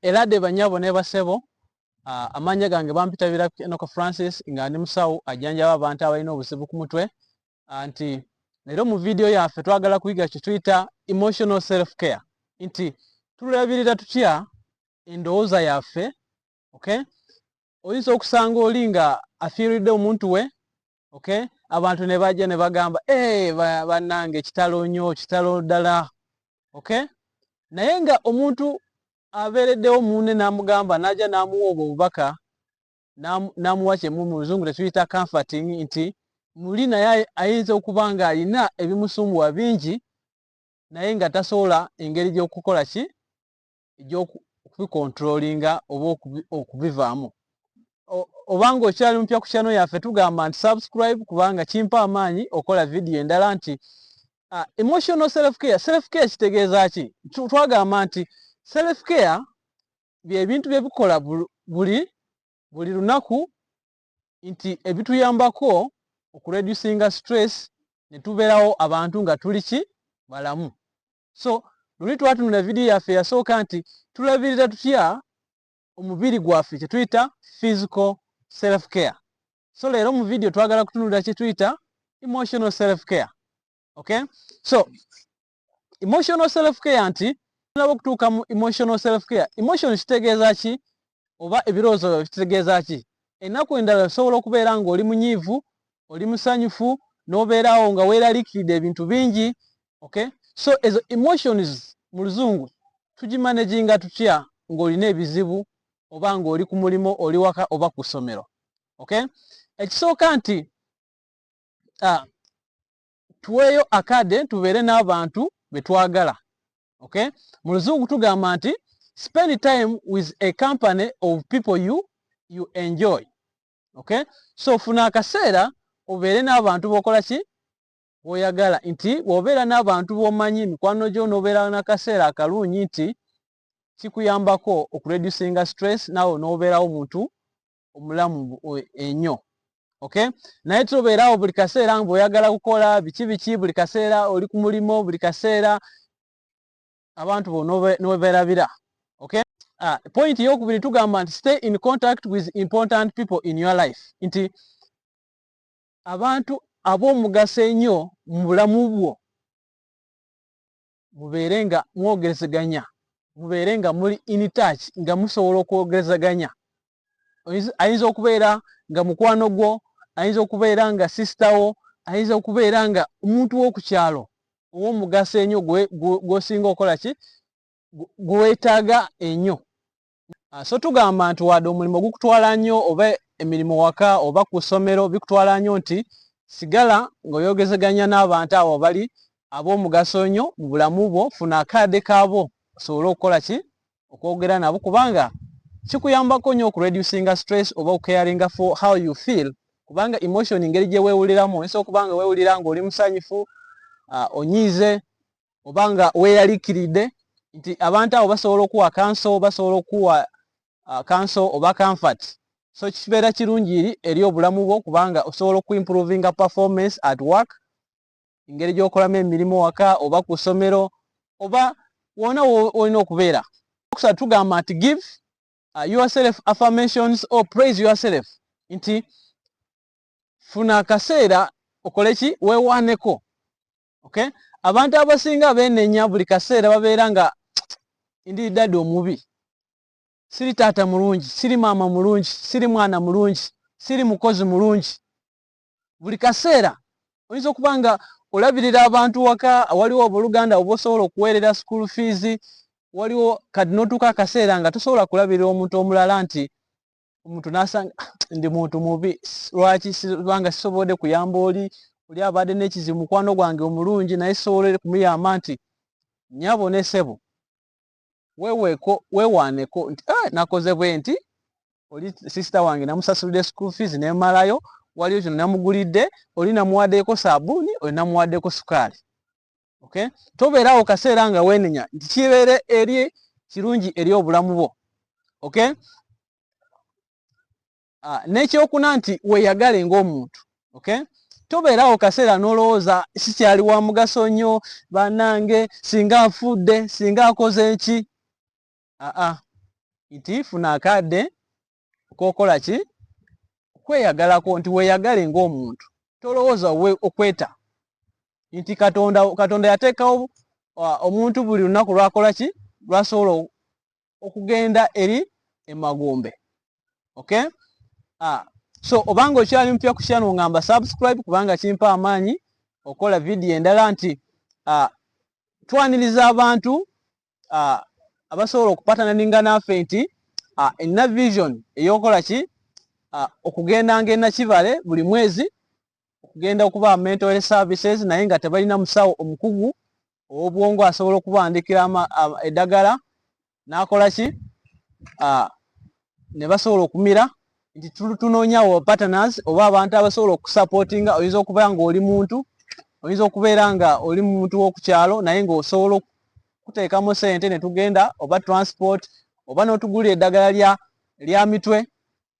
Eradde banyabo ne basebo, amannya gange bampita Birabika Enock Francis, nga ndi musawo ajjanjaba abantu abalina obuzibu ku mutwe. Nti leero mu vidiyo yaffe twagala kuyiga kye tuyita emotional self care, nti tulabirira tutya endowooza yaffe, okay? Oyinza okusanga oli nga afiiridde omuntu we, okay? Abantu ne bajja ne bagamba, "Hey, bannange, kitalo nnyo, kitalo ddala," okay? Naye nga omuntu abeereddewo munne n'amugamba, n'ajja n'amuwa obwo obubaka, n'amuwa kyemu mu Luzungu tetuyita comforting, nti muli naye ayinza okuba ng'alina ebimusumbuwa bingi, naye nga tasobola engeri gy'okukola ki, egy'okubicontrollinga oba okubivaamu. Obanga okyali mupya ku channel yaffe, tugamba nti subscribe, kubanga kimpa amaanyi okola vidiyo endala. Nti emotional self care, self care kitegeeza ki? Twagamba nti self care byebintu byebikola buli lunaku, nti ebituyambako okureducinga stress ne tubeerawo abantu nga tuli ki, balamu. So luli twatunula vidiyo yaffe yasooka nti tulabirira tutya omubiri gwaffe, kye tuyita physical self care. So leero mu vidiyo twagala kutunulira kye tuyita emotional self care, okay? So emotional self care, nti tulaba okutuuka mu emotional self care, emotion kitegeeza ki, oba ebirowoozo kitegeeza ki? Ennaku endala osobola okubeera ng'oli munyiivu, oli musanyufu, n'obeeraawo nga weeraliikiridde ebintu bingi, okay? So ezo emotions mu Luzungu tugimanaginga tutya ng'olina ebizibu, oba ng'oli ku mulimu, oli waka oba ku ssomero, okay? Ekisooka nti tuweeyo akadde tubeere n'abantu be twagala, okay? Mu Luzungu tugamba nti spend time with a company of people you enjoy, okay? So funa akaseera obeere n'abantu b'okola ki, b'oyagala, nti bw'obeera n'abantu b'omanyi, mikwano gyo, n'obeera n'akaseera akalungi, nti kikuyambako okureducinga stress, naawe n'obeerawo omuntu omulamu ennyo, okay? Naye tobeerawo buli kaseera ng'oyagala kukola biki biki, buli kaseera oli ku mulimu, buli kaseera abantu bo n'obeerabira, okay? Point eyokubiri tugamba nti stay in contact with important people in your life, nti abantu ab'omugaso ennyo mu bulamu bwo mubeere nga mwogerezeganya, mubeere nga muli in touch, nga musobola okwogerezeganya. Ayinza okubeera nga mukwano gwo, ayinza okubeera nga sister wo, ayinza okubeera nga omuntu w'oku kyalo ow'omugaso ennyo gw'osinga okukola ki, gwe weetaaga ennyo. So tugamba nti wadde omulimu gukutwala nnyo, oba emirimu waka oba ku ssomero bikutwala nnyo, nti sigala ng'oyogezeganya n'abantu abo bali ab'omugaso ennyo mu bulamu bwo. Funa akadde kaabo osobole okukola ki, okwogera nabo, kubanga kikuyambako nnyo okureducinga stress oba okucaringa for how you feel, kubanga emotion, engeri gye weewuliramu, oyinza okuba nga weewulira ng'oli musanyufu, onyiize, oba nga weeraliikiridde, nti abantu abo basobola okuwa counsel, basobola okuwa counsel oba comfort. So kibeera kirungi eri obulamu bwo, kubanga osobola okuimprovinga performance at work, engeri gy'okolamu emirimu waka oba ku ssomero oba wona wolina okubeera. Okusatu tugamba nti give yourself affirmations or praise yourself, nti funa akaseera okole ki, weewaaneko, okay? Abantu abasinga beenenya buli kaseera, babeera nga ndi daddy omubi, siri taata mulungi, siri maama mulungi, siri mwana mulungi, siri mukozi mulungi. Buli kaseera oyinza okuba nga olabirira abantu waka, waliwo abooluganda oba osobola okuweerera school fees, waliwo kati n'otuuka akaseera nga tosobola kulabirira omuntu omulala, nti omuntu n'asanga, "Ah, ndi muntu mubi, lwaki kubanga sisobodde kuyamba oli abadde n'ekizibu, mukwano gwange omulungi, naye sisobole kumuyamba." Nti nnyabo ne ssebo, weeweeko, weewaaneko nti, "Ah, nakoze bwe nti, oli sister wange namusasulidde school fees nemalayo, waliyo kino namugulidde, oli namuwaddeko saabuuni, oli namuwaddeko sukaali," okay? Tobeerawo kaseera nga weenenya, nti kibeere eri kirungi eri obulamu bwo, okay? N'ekyokuna nti weeyagale ng'omuntu, okay? Tobeerawo kaseera n'olowooza sikyali wa mugaso nnyo, bannange, singa nfudde, singa akoze eki. Aa, Nti funa akadde kokola ki kweyagalako, nti weeyagale ng'omuntu, tolowooza okweta nti Katonda yateekawo omuntu buli lunaku lwakola ki lwasobola okugenda eri emagombe. Okay, so obanga okyali mupya ku channel, ngamba subscribe kubanga kimpa amaanyi okola video endala. Nti twaniriza abantu abasobola okupartneringa naffe, nti ena vision ey'okola ki okugendanga enakibale buli mwezi okugenda okuba mental health services, naye nga tebalina musawo omukugu ow'obwongo asobola okubandikira eddagala n'akola ki ne basobola okumira, nti tunoonyawo partners oba abantu abasobola okusupportinga. Oyinza okuba nga oli muntu, oyinza okubeera nga oli muntu w'oku kyalo, naye ng'osobola okuteekamu sente ne tugenda, oba transport, oba n'otugulira eddagala lya mitwe,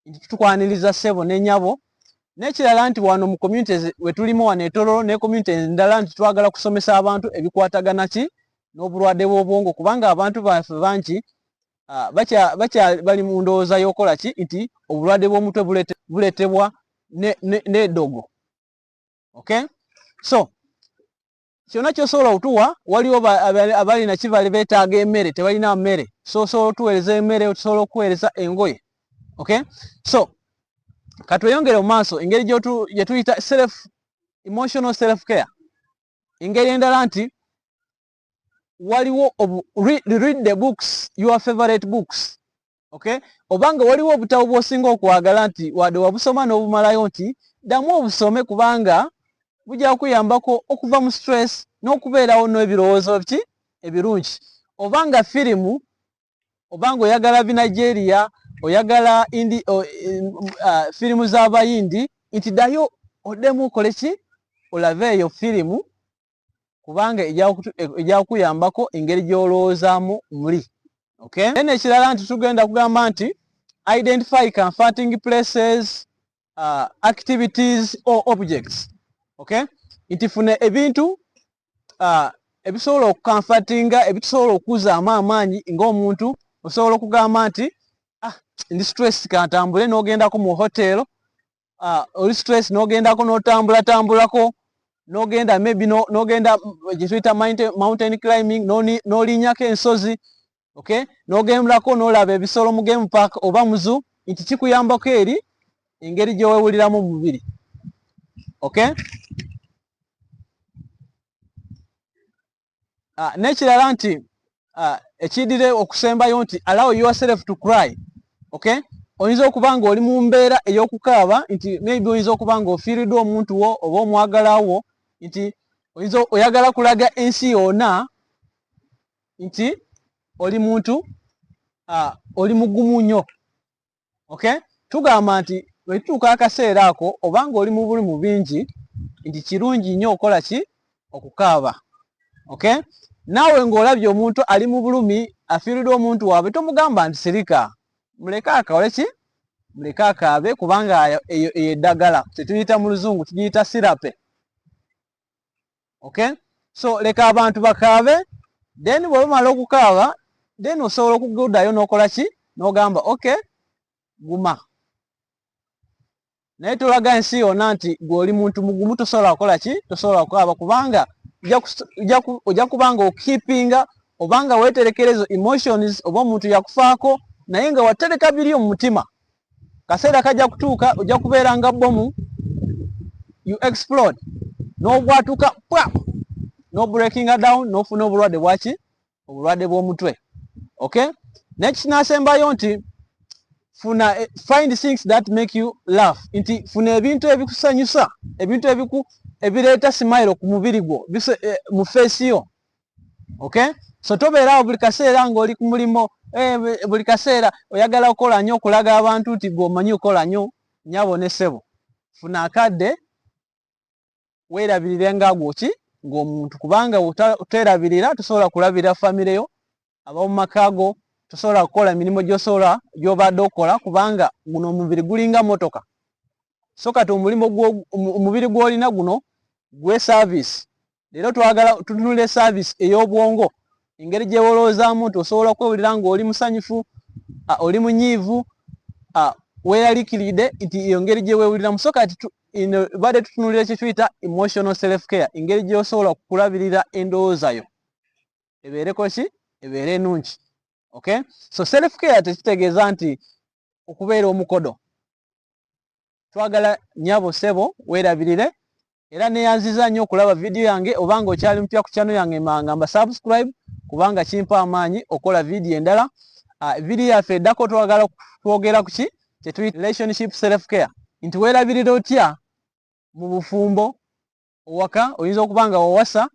nti tukwaniriza ssebo ne nnyabo. N'ekirala nti wano mu communities we tulimu wano e Tororo ne community endala, nti twagala kusomesa abantu ebikwatagana ki n'obulwadde bw'obwongo, kubanga abantu baffe bangi bakya bali mu ndowooza y'okola ki nti obulwadde bw'omutwe buleetebwa n'eddogo. Okay, so kyonna kyosobola okutuwa, waliwo abali nakibale beetaaga emmere, tebalina mmere, so osobola otuweereza emmere, osobola okuweereza engoye. Okay, so katweyongere mu maaso engeri gye tuyita self emotional self care. Engeri endala nti waliwo read the books, your favorite books. Okay, obanga waliwo obutabo bw'osinga okwagala, nti wadde wabusoma n'obumalayo, nti ddamu obusome, kubanga bujja kuyambako okuva mu stress n'okubeerawo n'ebirowoozo ki ebirungi. Obanga firimu, obanga oyagala Binigeria, oyagala indi firimu z'Abayindi, nti ddayo oddemu okole ki olabe eyo firimu, kubanga ejja kukuyambako engeri gy'olowoozaamu muli. Okay, then ekirala nti tugenda kugamba nti identify comforting places, activities or objects. Okay, nti funa ebintu ebisobola okucomfortinga, ebitusobola okuzaamu amaanyi ng'omuntu. Osobola okugamba nti, "Ah, ndi stress, kantambule," n'ogendako mu hotel. Oli stress, n'ogendako n'otambula tambulako, n'ogenda maybe n'ogenda gye tuyita mountain climbing, n'olinnyako ensozi. Okay, n'ogendako n'olaba ebisolo mu game park oba mu zoo, nti kikuyambako eri engeri gy'owewuliramu mu mubiri. Okay, n'ekirala nti ekidire okusembayo nti allow yourself to cry. Okay, oyinza okuba nga oli mu mbeera ey'okukaaba, nti maybe oyinza okuba nga ofiiriddwa omuntu wo oba omwagala wo, nti oyinza oyagala kulaga ensi yonna nti oli muntu oli mugumu nnyo. Okay, tugamba nti bwe tutuuka akaseera ako, obanga oli mu bulimu bingi, nti kirungi nnyo okukola ki okukaaba. Okay, naawe ng'olabye omuntu ali mu bulumi, afiiriddwa omuntu waabwe, tomugamba nti sirika, muleke akole ki, muleke akaabe, kubanga eyo eddagala tetuyita mu Luzungu tugiyita therapy. Okay, so leka abantu bakaabe, then bwe bamala okukaaba, then osobola okuguddayo n'okola ki n'ogamba, "Okay, guma," naye tolaga ensi yonna nti gwe oli muntu mugumu, tosobola kukola ki, tosobola kukaaba, kubanga ojja kuba nga okeepinga obanga weeterekera ezo emotions, oba omuntu yakufaako, naye nga watereka biri mu mutima. Kaseera kajja kutuuka ojja kubeera nga bomu, you explode, n'obwatuka pwa, n'obreakinga down, n'ofuna obulwadde bwaki, obulwadde bw'omutwe. Okay, nekinasembayo nti funa find things that make you laugh, nti funa ebintu ebikusanyusa, ebintu ebiku ebireeta smile ku mubiri gwo, mu face yo. Okay, so tobeeraawo buli kaseera ng'oli ku mulimu, buli kaseera oyagala okukola nnyo, okulaga abantu nti gwe omanyi okukola nnyo. Nyabo ne ssebo, funa akadde weerabirire nga gwoki ng'omuntu, kubanga oteerabirira tosobola kulabirira famire yo, ab'omu maka go, tosobola kukola emirimu gy'osobola gy'obadde okola, kubanga guno omubiri gulinga motoka. So kati omulimu omubiri gw'olina guno gwe service. Leero twagala tutunule service ey'obwongo, engeri gyewoloozaamu nti osobola okwewulira ng'oli musanyufu. Oli munyiivu, weeraliikiridde, nti eyo ngeri gye weewuliramu. So kati ino badde tutunuulira kye tuyita emotional self care, engeri gy'osobola okulabirira endowooza yo ebeereko ki, ebeere ennungi. Okay, so self care tekitegeeza nti okubeera omukodo. Twagala, nyabo, sebo, weerabirire. Era neyanziza nnyo okulaba vidiyo yange. Obanga okyali mupya ku channel yange, ngamba subscribe, kubanga kimpa amaanyi okukola vidiyo endala. Vidiyo yaffe eddako twagala twogera ku ki kyetuyita relationship self care, nti weerabirira otya mu bufumbo, owaka. Oyinza okuba nga wawasa,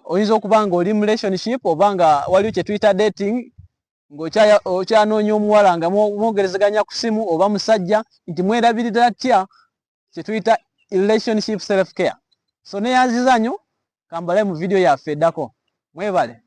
oyinza okuba nga oli mu relationship, oba nga waliwo kyetuyita dating, ng'okyanoonya omuwala nga mwogerezeganya ku simu, oba musajja, nti mwerabirira tya, kyetuyita relationship self care. So neyanziza nnyo, kambale mu vidiyo yaffe eddako. Mwebale.